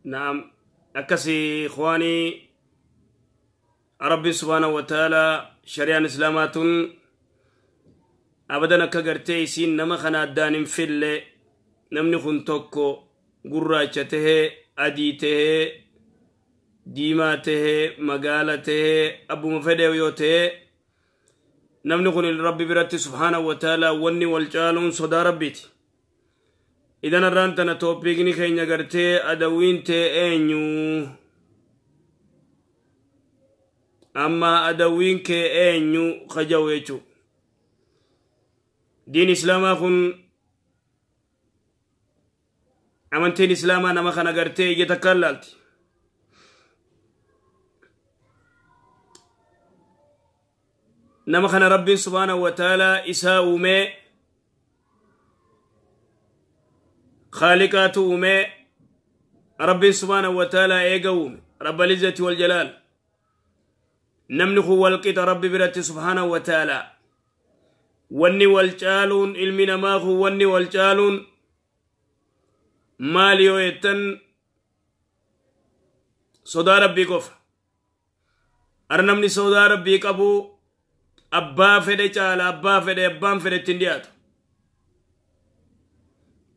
Naam, akkasi ikhwaanii, Rabbi subhaanahu wa ta'ala shari'aan islaamaa tun abadan akka gartee isiin nama kana addaan hin fille. Namni kun tokko gurraacha tahee, adii tahee, diimaa tahee, magaala tahee, abbuma fedhe yoo tahee, namni kun Rabbi biratti subhaanahu wa ta'ala wanni wal caaluun sodaa Rabbiiti. Idan irraan tana topicni keenya gartee adawwiin tee eenyu, amma adawwiin kee eenyu kajawu jechuu. Diin islaamaa kun, amantiin islaamaa nama kana gartee ija takkaan laalti. Nama kana Rabbiin subhaanahu wa ta'ala isaa uumee, khaaliqaatu uumee. Rabbiin subhaanahu wa ta'ala eega uume, rabbal izzati wal jalaal, namni kun walqixa Rabbi biratti subhaanahu wa ta'ala. Wanni wal caaluun, ilmi namaa kun wanni wal caaluun maal yoo jettan, sodaa Rabbii qofa. Ara namni sodaa Rabbii qabu abbaa fedhe caala, abbaa fedhe, abbaan fedhe ittiin dhiyaatu.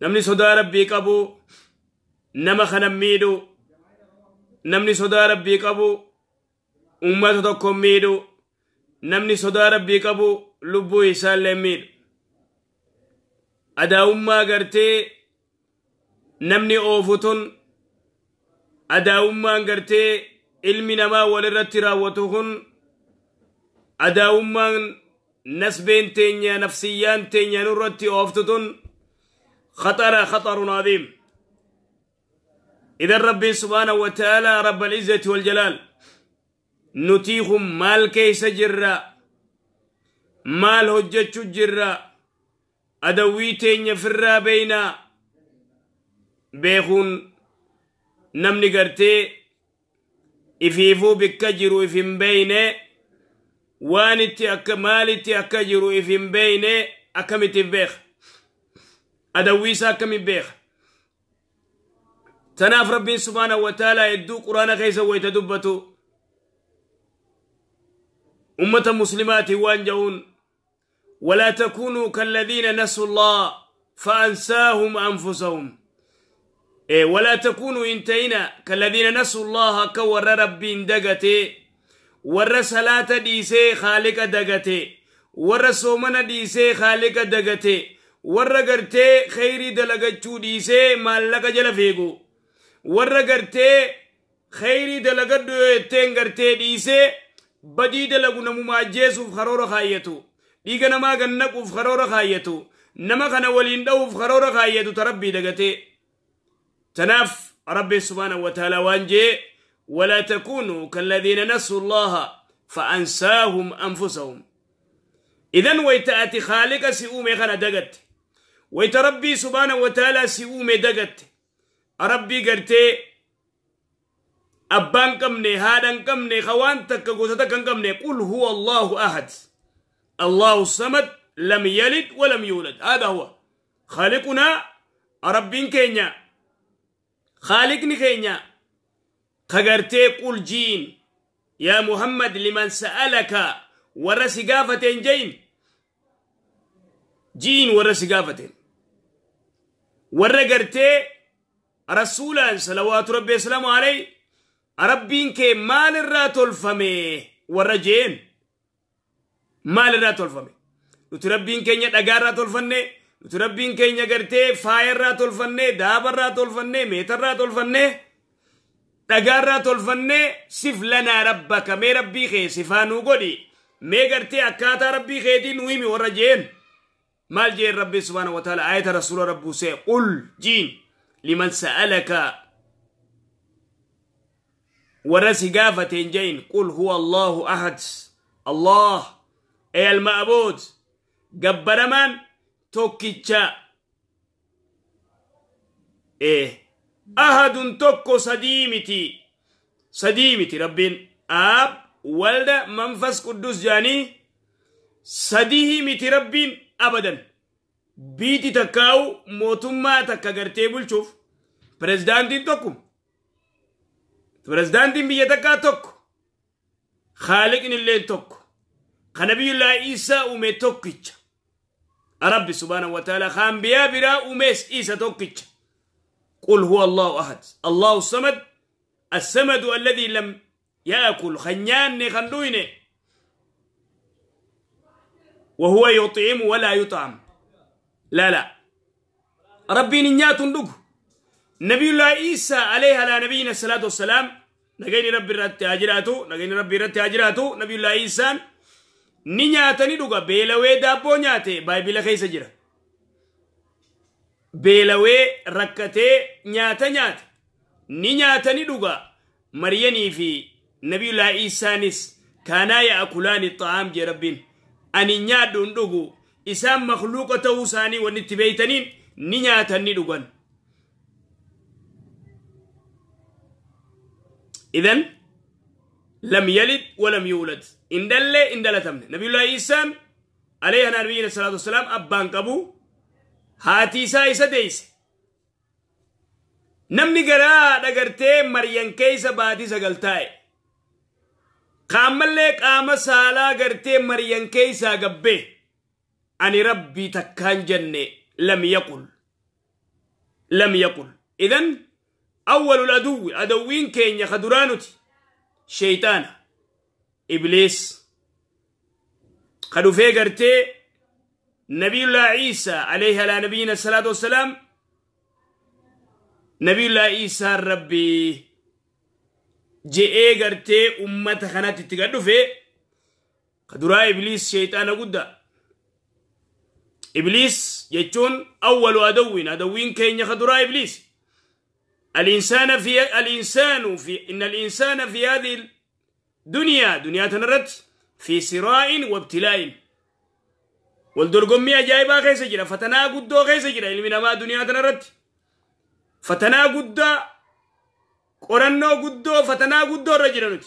Namni sodaa Rabbii qabu nama kana miidhu, namni sodaa Rabbii qabu ummata tokko miidhu, namni sodaa Rabbii qabu lubbuu isaallee miidhu. Adaa'ummaa gartee namni oofu tun, adaa'ummaan gartee ilmi namaa walirratti raawwatu kun, adaa'ummaan nasbeen teenya, nafsiyyaan teenya nurratti ooftu tun خطر، خطر عظيم. إذا ربي سبحانه وتعالى رب العزة والجلال نتيهم maal keessa jirra, maal hojjechuu jirra, adawwii teenya firraa beeynaa beekuun, namni gartee ifiifuu bikka jiru if hin beeyne, waan itti akka maalitti akka jiru if hin beeyne, akkamitti if beeka? Adawwii isaa akkamitti beeka? Tanaaf Rabbiin subhaanahu wa ta'ala hedduu Quraana keessa wayta dubbatu ummata muslimaatiin waan ja'uun: ولا تكونوا كالذين نسوا الله فأنساهم أنفسهم. إيه، ولا تكونوا hin ta'inaa كالذين نسوا الله كور ربين دغتي، ور صلاة ديسي خالق دغتي، ور صومنا ديسي خالق دغتي، ور غرتي خيري دلغچو ديسي مالك جل فيغو، ور غرتي خيري دلغدو تين غرتي ديسي badii dalagu, namuma ajjeesuuf karoora kaayyatu, dhiiga namaa gannaquuf karoora kaayyatu, nama kana waliin dha'uuf karoora kaayyatu, ta Rabbii dagatee. Tanaaf Rabbi subhaanahu wa ta'ala waan jee: ولا تكونوا كالذين نسوا الله فأنساهم أنفسهم. إذن ويتأتي خالق سيؤمي خنا دقت، ويت ربي سبحانه وتعالى سيؤمي دقت، ربي قرتي abbaan qabne, haadhan qabne, ka waan takka gosa takka hin qabne. قل هو الله أحد الله الصمد لم يلد ولم يولد. هذا هو خالقنا، ربين keenya، خالقني keenya kagartee قل jiin يا محمد لمن سألك، warra si gaafateen jeyin, jiin warra si gaafateen, warra gartee rasuulaan salawaatu Rabbi asalaamu alayhi, Rabbiin kee maalirraa tolfame warra jeen, maalirraa tolfame? Nuti Rabbiin keenya dhagaarraa tolfanne, nuti Rabbiin keenya gartee faayarraa tolfanne, daabarraa tolfanne, meetarraa tolfanne, dhagaarraa tolfanne. صف لنا ربك, mee Rabbii kee sifaa nuu godhi, mee gartee akkaataa Rabbii keetii nuu himi warra jeen, maal jeen Rabbi subhaanahu wa ta'ala ayata rasuula rabbuusee? قل jiin لمن سألك, warra si gaafateen jein: قل هو الله أحد الله أي المعبود, gabbaramaan tokkicha, أحد tokko, sadii miti, sadii miti. Rabbiin Aab, Walda, Manfas Quddus jaanii sadii miti Rabbiin abadan. Biiti takkaa'u mootummaa takka gartee bulchuuf pirezidaantiin tokko. Pirezidaantiin biyya takkaa tokko, Khaaliqni illee tokko, ka Nabiyullaa Iisaa uume tokkicha. Rabbi subhaanahu wa ta'ala ka anbiyaa biraa uumes isa tokkicha. Qul huwa Allahu ahad, Allahu samad, as-samadu alladhi lam yaakul, kan nyaanne kan dhuyne. وهو يطعم ولا يطعم. لا لا، ربي نيات دغ. نبي الله عيسى عليه على نبينا الصلاة والسلام، نغيني ربي رت اجراتو، نغيني ربي رت اجراتو. نبي الله عيسى نياتني دغ بيلوي دابو نياتي بايبل كيس جرا بيلوي ركته نياتا نيات نياتني دغ. مريني في نبي الله عيسى نس كانا ياكلان الطعام جي ربين ani nyaadhuun dhugu isaan makhluuqa ta'uu isaanii wanni itti beeytaniin ni nyaatan ni dhugan. Idan lam yalid walam yuulad, in dhalle in dhalatamne. Nabiyullaa Iisaan alayhi nabiyyiina salaatu wassalaam abbaan qabu, haati isaa isa deeyse. Namni garaa dhagartee Maryan keeysa baatii 9 taa'e, qaamallee qaama saalaa gartee Maryan keeysaa gabbee ani rabbii takkaan jenne lam yaqul, lam yaqul. Idan awwalul aduwwi, adawwiin keenya ka duraa nuti sheyxaana ibliis ka dhufee gartee Nabiyullaa Iisaa alayhi alaa nabiyyiina salaatu wassalaam, Nabiyullaa Iisaan rabbii je'ee gartee ummata kanatti itti gad dhufe. Ka duraa ibliis sheyxaana guddaa. Ibliis jechuun awwalu adawwiin, adawwiin keenya ka duraa ibliis. الإنسان في الإنسان في إن الإنسان في هذه الدنيا، دنيا تنرت في صراع وابتلاء. والدرقمية جايبة خيسة جرا، فتنا قدو خيسة جرا، علمنا ما دنيا تنرت فتنا قدو قرنو قدو فتنا قدو رجلنوت.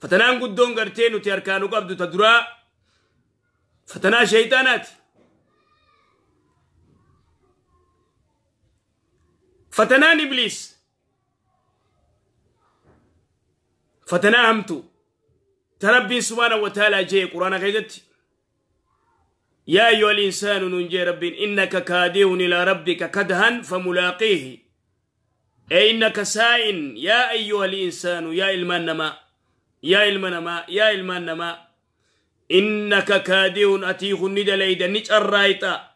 فتنا قدو غرتين وتركانو قبض تدرا فتنا شيطانات. فتنان إبليس فتنا همتو تربي سبحانه وتعالى جاي قرآن غيدت يا أيها الإنسان ننجي ربي إنك كادح إلى ربك كدها فملاقيه، أي إنك سائن. يا أيها الإنسان، يا إلمان يا إلمان يا إلمان إنك كادح أتيه الندى نج الرايتا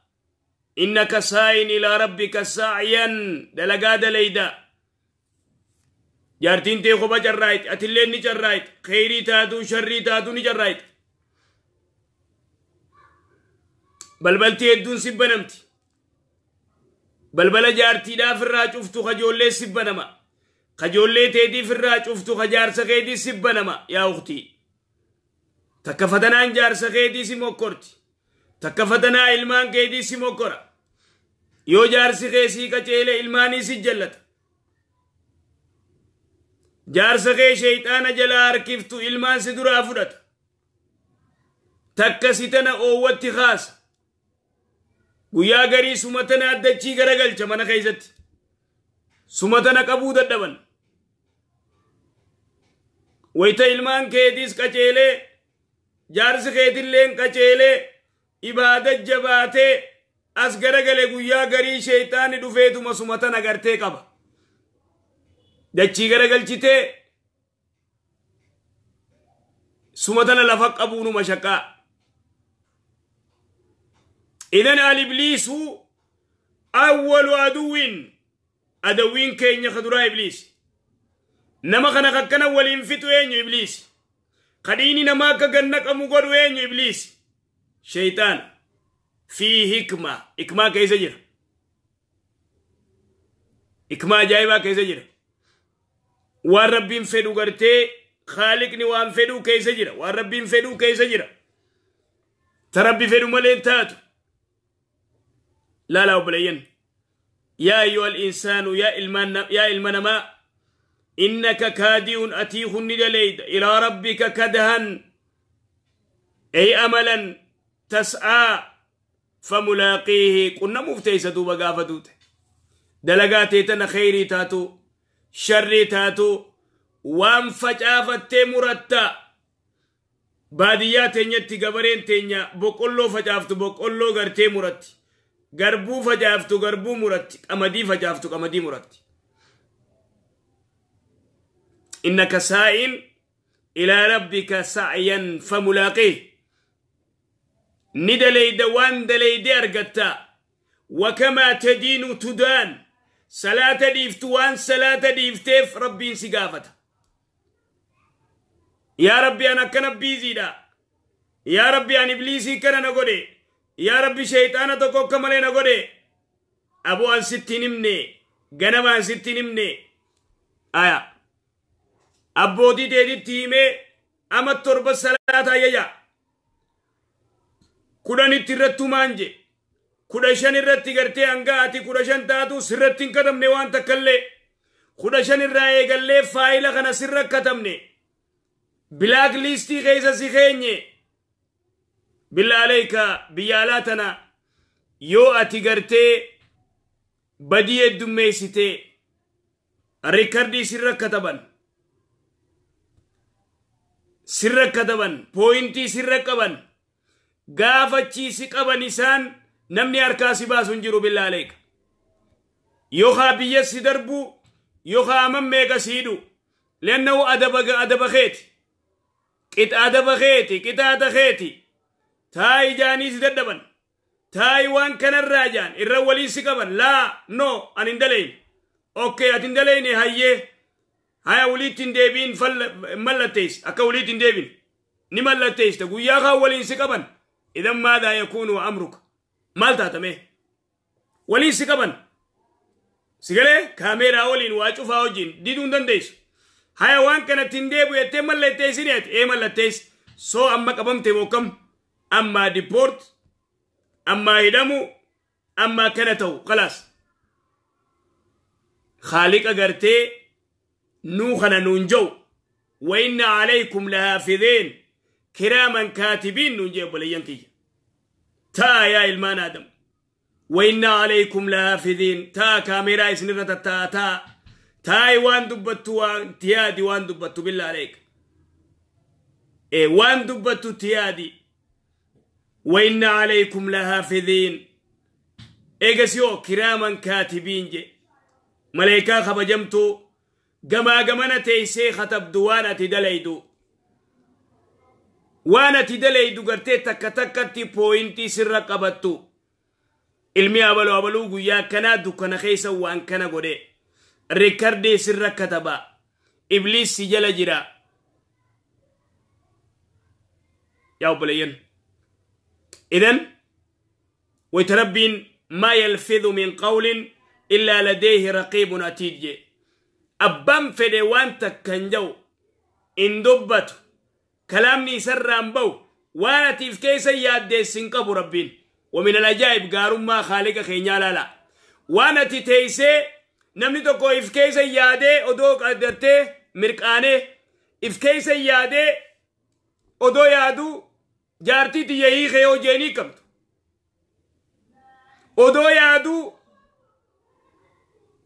إنك سائن إلى ربك سعيا دلقا دليدا. جارتين تيخو بجرايت أتلين نجرايت خيري تاتو شري تاتو نجرايت بلبلتي الدون سبنمتي بلبل جارتي دا في الراج افتو خجولي سبنما خجولي تيدي في الراج افتو خجار سخيدي سبنما. يا أختي تكفتنا جار سخيدي سموكورتي تكفتنا علمان كيدي سموكورا yoo jaarsi kee sii qaceele ilmaanii si jallata. Jaarsa kee sheyxaana jalaa harkiftu ilmaan si duraa fudhata. Takka si tana oowwatti kaasa. Guyyaa garii suma tana addachii garagalcha mana keessatti. Suma tana qabuu dadhaban. Wayita ilmaan keetiis qaceelee jaarsi keetilleen qaceelee ibaada jabaatee as garagale guyyaa garii sheyxaanni dhufeetuma suma tana gartee qaba. Dachii garagalchitee suma tana lafa qabuunu mashaqaa. Idan al-ibliisu awwalu aduwwin, adawwiin keenya ka duraa ibliis. Nama kana kakkana waliin fixu eenyu ibliis. Kadhiini namaa akka ganna qamu godhu eenyu ibliis. Sheyxaan fi hikma, hikmaa keessa jira. Hikmaa ajaa'ibaa keessa jira. Waan rabbiin fedhu gartee khaaliqni waan fedhu keessa jira. Waan rabbiin fedhu keessa jira. Ta rabbi fedhu malee hin taatu. Laalaa obboleeyyan. Yaa ayyuhal insaanu yaa ilma namaa innaka kaadi'un atiihun ni daleeyda ilaa rabbika kadahan ay amalan tas'aa famulaaqiihi qunnamuuf teessa duuba gaafa duute. Dalagaa teetana kheyrii taatu sharrii taatu waan facaafattee muratta. Baadiyyaa teenyatti gabareen teenya boqqolloo facaaftu boqqolloo gartee muratti, garbuu facaaftu garbuu muratti, qamadii facaaftu qamadii muratti. Innaka saa'in ilaa rabbika sa'yan famulaaqih. Ni daleyda waan daleyde argatta. Wakamaa tadiinu tudaan. Salaata dhiiftu waan salaata dhiifteef Rabbiin si gaafata. Yaa Rabbi an akkana biiziidha, yaa Rabbi an ibliisii kana na godhe, yaa Rabbi shayxaana tokko akka malee na godhe. Aboo an sitti hin himne, ganama an sitti hin himne. Aya abbootii teetitti himee ama 7 salaata ayyaja 10tti irrattuu maan je 15 irratti gartee hanga ati 15 taatu sirratti hin katabne waan takkallee. 15 irraa eegallee faayila kana sirra katabne, black listii keessa si keenye. Billaa aleeyka biyya alaa tana yoo ati gartee badii heddummeessite rikardii sirra kataban, sirra kataban, pooyintii sirra qaban, gaafachiisi qaban isaan namni harkaa si baasu hin jiru. Billaa aleeyka yookaa biyya si darbu yookaa aman meeqa si hidhu. Liannahu adaba keeti, qixa adaba keeti, qixaaxa keeti. Taayi jaanii si dadhaban, taayi waan kanarraa jaan irra waliin si qaban. Laa no an hin dalayne. Okay, ati hin dalayne, hayyee haya waliitti hin deebiin mallatteessa. Akka waliitti hin deebin ni mallatteessita. Guyyaa kaan waliin si qaban idan maadaa yakuunu amruka maal taatame waliin si qaban si galee kaameeraa waliin waa cufaa wajjin diduu hin dandeessu. Haya waan kanatti hin deebi'u jettee mallatteessini ati ee mallatteessi soo amma qabamte mokkam ammaa deport ammaa hidhamu ammaa kana ta'u khalaas. Khaaliqa gartee nuu kana nuun jau wa inna alaykum lahaafidiin kiraaman kaatibiin nuun jee. Obboleeyyan kiyya, taa yaa ilmaan Aadam, wa inna alaykum lahaafidiin. Taa kaameeraa isinirra tattaa'a. Taa taa'i waan dubbattu waan tiyaadi waan dubbattu. Billaa aleeka waan dubbattu tiyaadi. Wa inna alaykum lahaafidiin. Eegasiyoo kiraaman kaatibiin je maleekaa kabajamtuu gamaa gamana teeysee katabdu waan ati dalaydu, waan ati dalaydu gartee takka takkatti pooyintii sirra qabattu. Ilmi abaluu abaluu guyyaa akkanaa dukkana keessa waan kana godhe rikardii sirra kataba. Ibliis si jala jira yaa obboleeyyan. Idan wayta Rabbiin maa yalfidu min qawlin illaa ladeehi raqiibun atiid je abbaan fedhe waan takka hin jau hin dubbatu, kalaamni isarraan bahu waan atiif keessa yaaddeessin qabu Rabbiin. ومن العجائب gaarummaa Khaaliqa keenyaa laala. Waan ati teeysee namni tokko if keessa yaadee odoo qaddartee mirqaanee if keessa yaadee odoo yaaduu jaartii tiyya hiikee yoo jeenii qabdu odoo yaaduu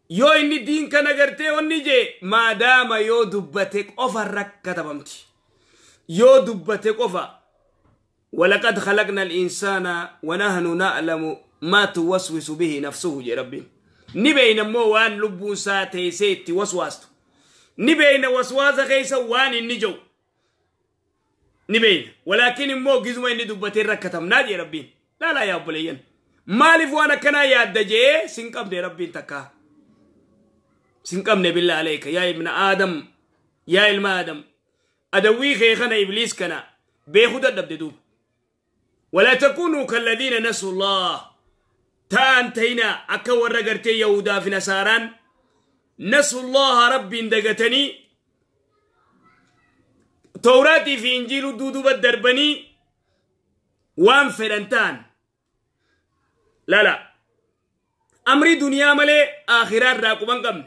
yoo inni diin kana gartee onni jee maadaama yoo dubbate qofa rakkatabamti yoo dubbate qofa. ولقد خلقنا الإنسان ونحن نعلم ما توسوس به نفسه جي ربي نبين مو وان لبون ساتي وسواستو نبين وسواس خيس وان النجو نبين ولكن مو جزم إني دبتي ركتم ناجي ربي. لا لا يا أبليين مالف وانا كنا يا دجي سنقم دي ربي تكا سنقم بالله عليك يا ابن آدم يا علم آدم أدوي خيخنا إبليس كنا بيخد الدبدوب. ولا تكونوا كالذين نسوا الله تانتينا أكور رجرتي يهودا في نصاران نسوا الله ربي اندقتني توراتي في إنجيل دودو بدربني وان فرنتان. لا لا أمري دنيا ملي آخرات راكبان قمن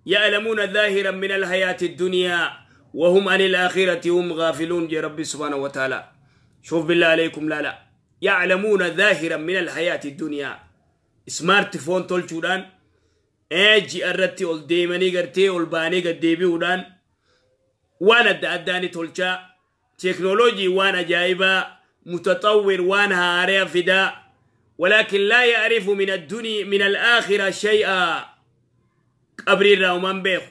يعلمون ظاهرا من الحياة الدنيا وهم عن الآخرة هم غافلون يا ربي سبحانه وتعالى. شوف بالله عليكم. لا لا يعلمون ظاهرا من الحياة الدنيا smartphone tolchuudhaan Ji'a irratti ol deemanii gartee ol baanii gad deebi'uudhaan waan adda addaa ni tolchaa. Teknooloojii waan ajaa'ibaa mutaxawwir waan haaraa fidaa. ولكن لا يعرف من الدنيا من الآخرة شيئا. قبري راومان بيخ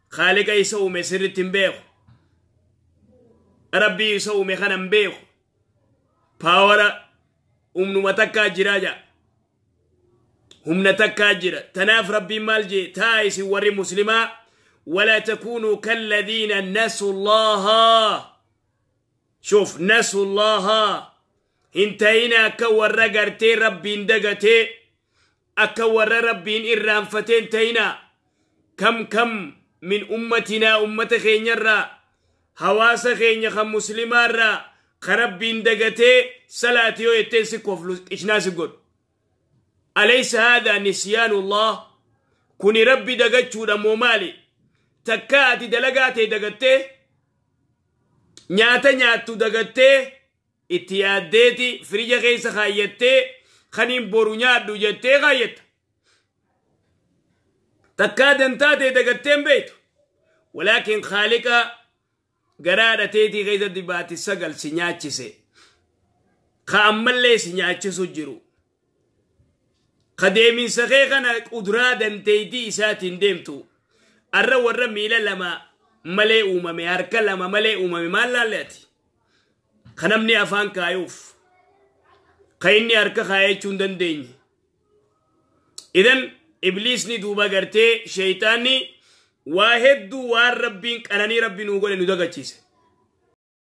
خالق يسوي سرت بيخ ربي يسوي خنم بيخ باورا أمنو متكا جراجا هم نتكا جرا تناف ربي مالجي تايس وري مسلما. ولا تكونوا كالذين نسوا الله. شوف نسوا الله انتهينا كور غرتي ربين دغتي اكور ربين إرانفتين تينا. كم كم من أمتنا أمة خينيرا حواس خينيا خم مسلمارا خربين دغتي صلاتيو يتنسي كفلوس إشناس قد. أليس هذا نسيان الله؟ كوني ربي دغتشو دمومالي تكاتي دلغاتي دغتي نياتا نياتو دغتي اتيادتي فريجا كيسا خايتي خنين بورو نيادو جتي خايت تكادن تاتي دغتين بيتو. ولكن خالقا غرادة تيتي غيزة دباتي سقل سنياتشي خامل سنياتشي جرو خديمين سخيخنا قدرادن تيتي إساتين ديمتو. الرا ورا ميلا لما ملي أممي هركا لما ملي أممي ما لالاتي خنمني أفان كايوف خيني هركا خايتشون دنديني. إذن إبليسني دوبا غرتي شيطاني واحد وار ربين قناني ربي نوغول ندغچيس.